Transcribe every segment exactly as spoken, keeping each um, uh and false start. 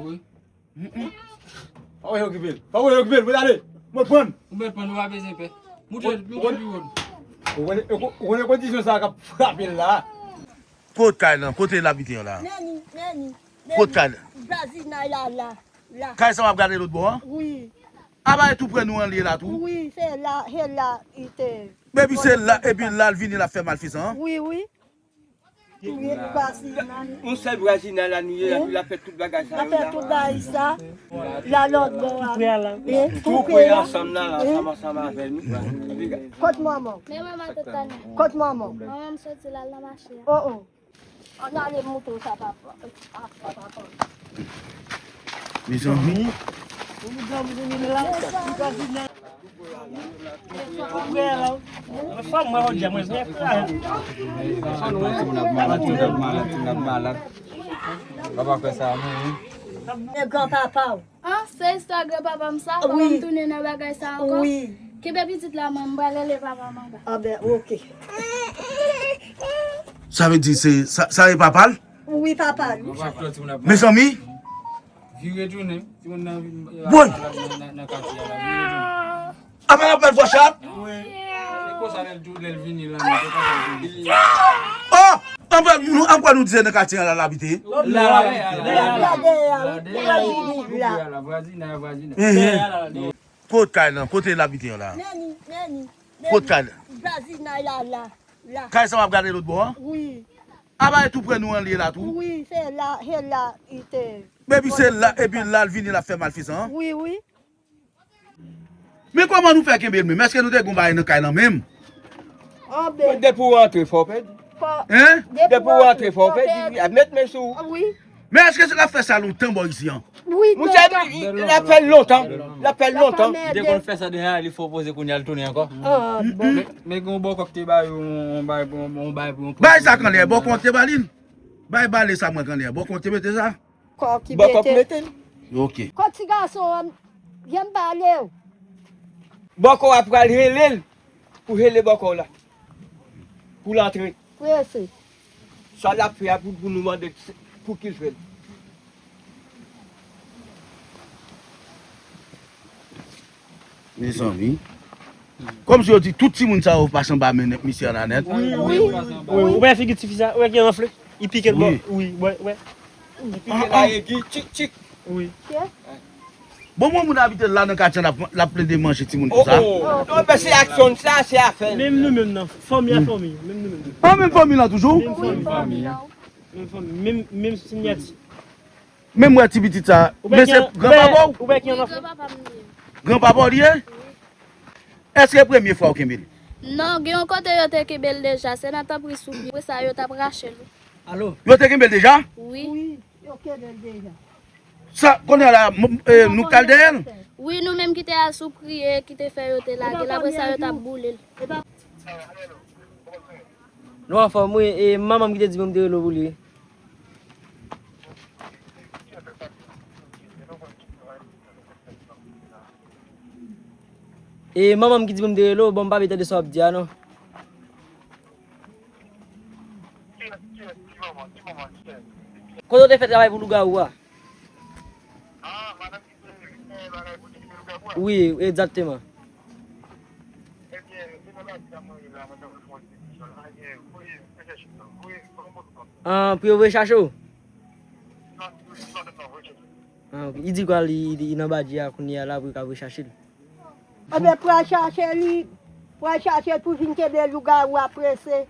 Wi. Pa wè okipe l. Pa wè okipe l. Mwen ale. Mwen pran. Ou mèt pran, ou pa bezwen pè. Moutre, moutre pi wo. Ou konnen, ou konnen kondisyon sa k ap frape l la. Kot kay lan? Kote l abite an la? Nèni, nèni. Kot kay lan? Vwazinay la, la, la. Kay sa w ap gade lòt bò an? Wi. A pa e tou prè nou an l ye la tou? Wi, se la, se la, li te. Epi se la, epi la l vini l ap fè malfezan an? Wi, wi. Yon sèl vwazinay la nou ye, l ap fè tout bagay sa yo la. L ap fè tout bagay sa. La lòt bò a. Tou pre ansanm nan, ansanm, ansanm avè nou. Kot manman w? Men manman tèt la. Kot manman w? Manman m soti la, l nan mache a. Oh, oh. Ann ale mouton sa papa. Mezanmi. Papa fè sa a mwen, wi. E granpapa w. Ah, se istwa granpapa m sa, papa m tounen nan bagay sa ankò. Wi. Kenbe pitit la, mwen, m pral rele papa m anba. Ah ben, oke. Sa vle di se, sa, sa e papa l? Wi, papa l. Mezanmi. Vire tounen. Timoun nan vin, nan, nan, nan katye a la, vire tounen. Apa n ap pèd vwa chat? Wi. Se konsa lè l tou, lè l vini la, men se konsa l vini. Oh! Apa nou, apa nou di se nan katye a la l abite? La, la, la, la, la, vwazinay, vwazinay. Kot kay lan? Kote l abite an la? Nèni, nèni. Kot kay lan? Vwazinay la, la, la. Kay sa w ap gade lòt bò an? Wi. Apa e tou prè nou an l ye la tou? Wi, se la, se la, li te. Epi se la, epi la l vini l ap fè malfezan an? Wi, wi. Men kòman nou fè kenbe l menm? Èske nou te gon bagay nan kay lan menm? Anben. Depi w rantre, fò w pèdi. Hein? Depi w rantre, fò w pèdi. Wi, a met men sou ou. Wi. Men èske l ap fè sa lontan bò isi an? Wi, lontan. L ap fè lontan. L ap fè lontan. Li te konn fè sa deja, li fè opoze kounye a l tounen ankò. Ah, bon. Men, men gen yon bòkò k te ba yo yon bay pou yon, yon bay pou yon. Bay sa k anlè, bòkò te ba li l. Bay bale sa mwen k anlè, bòkò te mete sa. Kò ki mete. Bòkò mete l. Ok. Kò ti gason an, vyen m pale w. Bòkò a pral rele l pou rele bòkò la. Pou l antre. Prese. Sa l ap fè a pou, pou nou mande pou ki l fè l. Mezanmi. Kòmsi yo di tout timoun sa yo pase anba men nèt misye an la nèt. Wi, wi. Ou wè figi tifi sa? Ou wè ki anfle? Li pike l bò. Wi, wè, wè. Li pike la e gi tchik tchik. Wi. Bon, bon, moun abite la nan katye an, l ap, l ap plede manje timoun konsa. Oh, oh. Non, men se aksyon sa, se afè. Menm nou menm nan, fanmi a fanmi, menm nou menm. An menm fanmi lan toujou? Menm fanmi. Menm fanmi, menm, menm sinyati. Menm wè ti pitit sa, men se granpapa w? Ou wè ki an anfan? Granpapa m li ye. Granpapa w li ye? Èske premye fwa w kenbe l? Non, gen yon kote yo te kenbe l deja, se nan tanpri sou pye, apre sa yo t ap rache l. Alo? Yo te kenbe l deja? Wi. Wi, yo kenbe l deja. Sa, kounye a la, m, e, nou k al dèyè l? Wi, nou menm ki te al sou pye, ki te fè yo te lage l, apre sa yo t ap boule l. Non, anfòm, wi, e manman m ki te di m pou m te rele w pou li, wi. E manman m ki di pou m te rele w, bon, m pa vle tande sa w ap di a, non. Kote w te fè travay pou lougawou a? Wi, egzakteman. Ah, pou yo voye chache w? Ah, ok. Li di kwa li, li, li nan badji a kounye a la pou yo ka voye chache l. Anben, pral chache li, pral chache l pou vin kenbe lougawou a prese.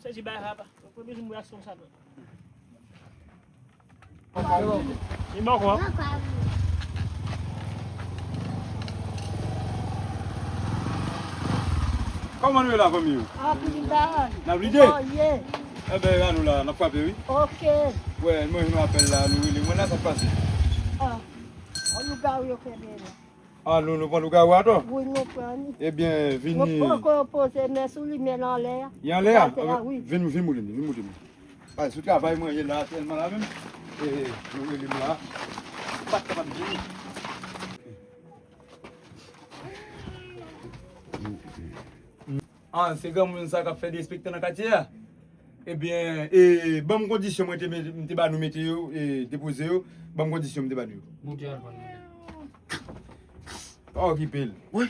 Sezi bay papa. Ou pa bezwen reyaksyon sa non. Li bòkò. Kòman nou ye la, fanmi yo? Anpil bal. N ap lide? Enben, ann nou la, n ap frape, wi. Ok. Wè, mwen, nou apèl la, nou rele mwen la, sa k pase? Ah, lougawou yo kenbe la. Ah, nou, nou pran lougawou atò? Wi, nou pran li. Ebyen, vini. Nou poko poze men sou li, men l anlè a. Li anlè a? Wi. Vin, vin moute m, vin moute m. Ay, sou travay mwen ye la, aktyèlman la menm. E, nou rele m la. M pa t kapab vini. Ah, se granmoun sa k ap fè derespektan nan katye a? Ebyen, e, ban m kondisyon mwen te, met- m te ba nou mete yo, e, depoze yo. Ban m kondisyon m te ba nou yo. Monte al pran. Pa okipe l. Wi.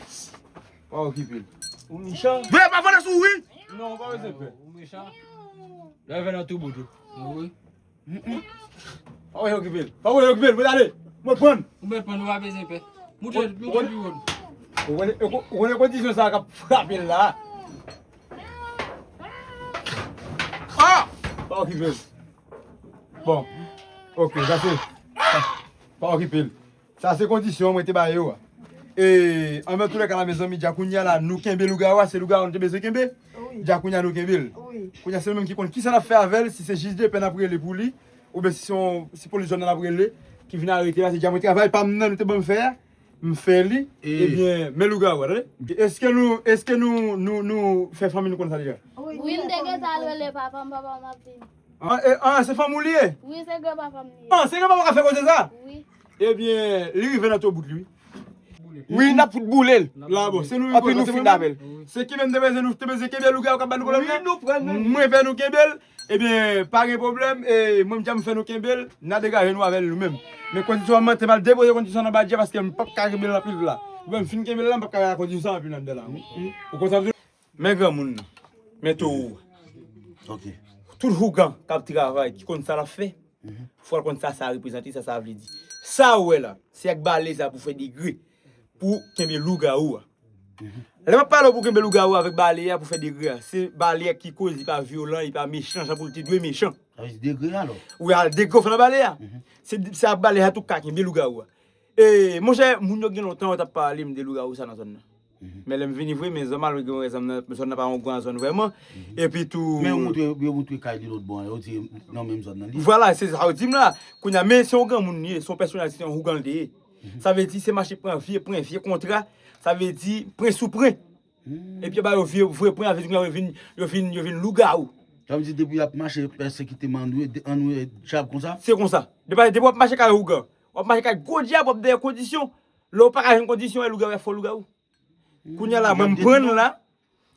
Pa okipe l. Ou mechan. Veye pa vòlè sou ou, wi. Non, ou pa bezwen pè. Ou mechan. Lè vè nan tou bout ou. Wi. Pa okipe l. Pa okipe l, mwen ale. Mwen pran. Ou mèt pran, ou pa bezwen pè. Monte, monte pi wo. Ou konnen, ou konnen kondisyon sa k ap frape l la. Ah! Pa okipe l. Bon. Ok, sa se. Pa okipe l. Sa se kondisyon mwen te ba yo a. E, anben, toulèka la, mezanmi, dja kounye a la, nou kenbe lougawou a, se lougawou nou te bezwen kenbe. Wi. Dja kounye a nou kenbe l. Wi. Kounye a se nou menm ki konn kisa n ap fè avè l, si se jij de pè n ap rele pou li, oubyen si se yon, si polis zòn nan n ap rele, ki vin arete la, se dja mwen travay pa m nan, nou te ban m fè a, m fè li, e, ebyen, men lougawou a, tande. Èske nou, èske nou, nou, nou fè fanmi nou konn sa deja? Wi, m te gentan al rele papa m, papa m ap vini. An, e, an, se fanm ou li ye? Wi, se granpapa m li ye. An, se granpapa w ap fè koze sa? Wi. Ebyen, li rive nan to bout li, wi. Wi, n ap fout boule l. La, bon, se nou. Anpi nou fin avè l. Se ki menm te bezwen, nou te bezwen kenbe lougawou k ap ba nou pwoblèm nan? Wi, nou pran nan. Mwen fè nou kenbe l. Ebyen, pa gen pwoblèm. E, mwen, m dja m fè nou kenbe l. N a degaje nou avè l nou menm. Men kondisyon an, mwen te mal depoze kondisyon an nan badjè paske m p ap ka kenbe l anpil la. Mwen, m fin kenbe l la, m p ap ka gen kondisyon anpil anndan la. Ou konn sa m di w? Men granmoun nan. Men towo. Ok. Tout hougan k ap travay, ki konn sa l ap fè, fò l konn sa sa reprezante, sa sa vle di. Sa ou wè la, se ak bale sa pou fè degre, pou kenbe lougawou a. Lè m ap pale w pou kenbe lougawou avèk bale a, pou fè degre a, se bale a ki koz li pa vyolan, li pa mechan, jan pou l te dwe mechan. Sa vle di degre a, alò? Wi, al degre w fè nan bale a. Se, se ak bale a tou ka kenbe lougawou a. E, monchè, moun yo gen lontan yo t ap pale m de lougawou sa nan zòn nan. Men lè m vini vre, men zòn malgre gen yon zòn nan, zòn nan pa yon gran zòn vrèman. Epi tou. Men yo montre, yo montre kay li lòt bò an, yo di nan menm zòn nan li ye. Vwala, se sa yo di m la. Kounye a, men se yon granmoun li ye, se yon pèsonalite, se yon hougan li te ye. Sa vle di, se mache pran vye pren, vye kontra. Sa vle di, pren sou pren. Epi yo ba yo vye, vre pren, sa vle di, kounye a, yo vin, yo vin, yo vin lougawou. Sa vle di, depi y ap mache pèsekite m, annou, annou, djab konsa? Se konsa. Depi, depi w ap mache kay hougan, w ap mache kay gwo djab, w ap dèyè kondisyon. Lè w pa ka jwenn kondisyon, e lougawou, y ap fè w lougawou. Kounye a la, mwen, m pran l la.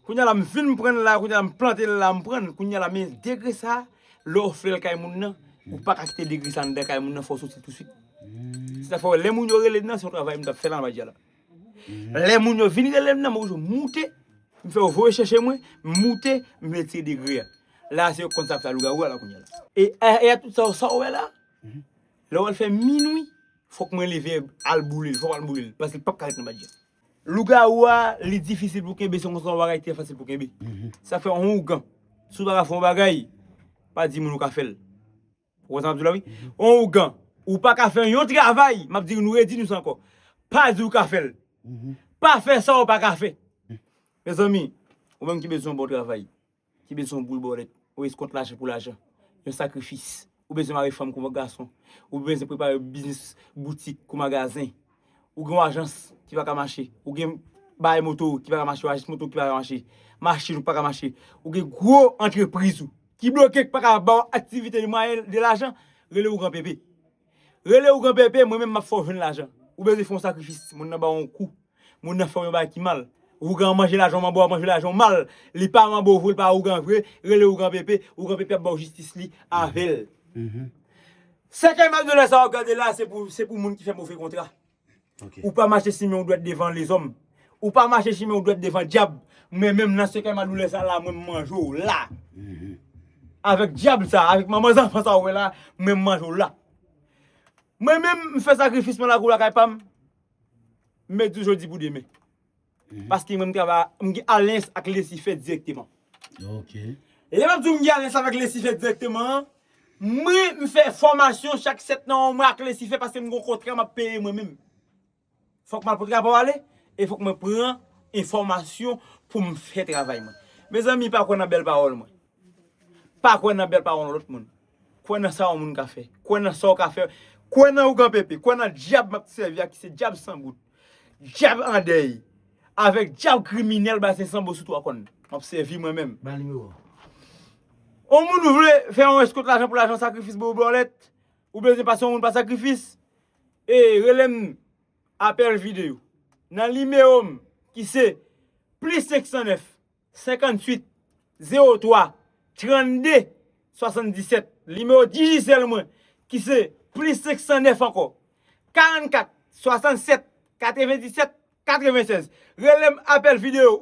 Kounye a la, m vin pran l la. Kounye a la, m plante l la, m pran l. Kounye a la, men degre sa, lè w fè l kay moun nan, ou pa ka kite degre sa anndan kay moun nan, fò w soti l tousuit. Se sa fè w wè, lè moun yo rele m nan, se yon travay m t ap fè la, m ap di a la. Lè moun yo vin rele m nan, mwen toujou moute, m fè yo voye chèche mwen, m moute, m retire degre a. La, se yo k konn sa k fè lougawou a la kounye a la. E, e, e a tout sa, sa w wè la, lè w al fè minwi, fòk mwen leve al boule l, fòk al boule l, paske l p ap ka ret nan badjè. Lougawou a, li difisil pou kenbe, se konsa yon bagay ki trè fasil pou kenbe. Sa fè yon ougan, si w pa ka fè yon bagay, pa di moun ou ka fè l. Ou konn sa m ap di w la, wi? Yon ougan, ou pa ka fè yon travay, m ap di nou, redi nou sa ankò. Pa di ou ka fè l. Pa fè sa ou pa ka fè. Mezanmi, ou menm ki bezwen yon bon travay, ki bezwen yon boul bòlèt, ou eskont lajan pou lajan, yon sakrifis. Ou bezwen mare fanm kòm gason. Ou bezwen prepare biznis, boutik kou magazen. Ou gen yon ajans ki pa ka mache. Ou gen bay moto ki pa ka mache, yon ajans moto ki pa ka mache. Machin ou pa ka mache. Ou gen gwo antrepriz ou ki bloke, ki pa ka ba w aktivite de mwayen de lajan. Rele ougan pepe. Rele ougan pepe, mwen menm m ap fè w jwenn lajan. Ou bezwen fè yon sakrifis, moun nan ba w yon kou. Moun nan fè w yon bagay ki mal. Ougan an manje lajan w, manbo a manje lajan w mal. Li pa manbo w vre, li pa ougan vre. Rele ougan pepe, ougan pepe ap ba w jistis li avè l. Sèkèy mal dwèt sa w ap gade la, se pou, se pou moun ki fè move kontra. Ou pa mache simen yon dwèt devan lezòm. Ou pa mache simen yon dwèt devan dyab. Mwen menm nan sèkèy mal dwèt sa la, mwen m manje w la. Avèk dyab sa, avèk manman zanfan sa w wè la, mwen m manje w la. Mwen menm, m fè sakrifis mwen lakou lakay pa m. M met di w jodi pou demen. Paske mwen, m travay, m gen alyans ak Lesifè dirèkteman. Lè m ap di w m gen alyans avèk Lesifè dirèkteman an, mwen, m fè fòmasyon chak sèt nan yon mwa ak Lesifè paske m gen yon kontra m ap peye mwen menm. Fòk m al pote rapò ale, e fòk mwen pran enfòmasyon pou m fè travay mwen. Mezanmi, pa kwè nan bèl pawòl mwen. Pa kwè nan bèl pawòl lòt moun. Kwè nan sa yon moun ka fè. Kwè nan sa w ka fè. Kwè nan ougan pepe. Kwè nan dyab m ap sèvi a ki se dyab san bout. Dyab an dèy. Avèk dyab kriminèl basen sanbo sou twa kòn. M ap sèvi mwen menm. Ba nimewo. Yon moun ou vle fè yon eskont lajan pou lajan sakrifis bo bòlèt. Ou bezwen pase yon moun pa sakrifis. E rele m apèl videyo. Nan nimewo m ki se plis senk san nèf, senkantuit, zewo twa, trannde swasanndisèt. Nimewo Digicel mwen, ki se plis senk san nèf ankò. Karannkat swasannsèt katrevenndisèt katrevennsèz. Rele m apèl videyo.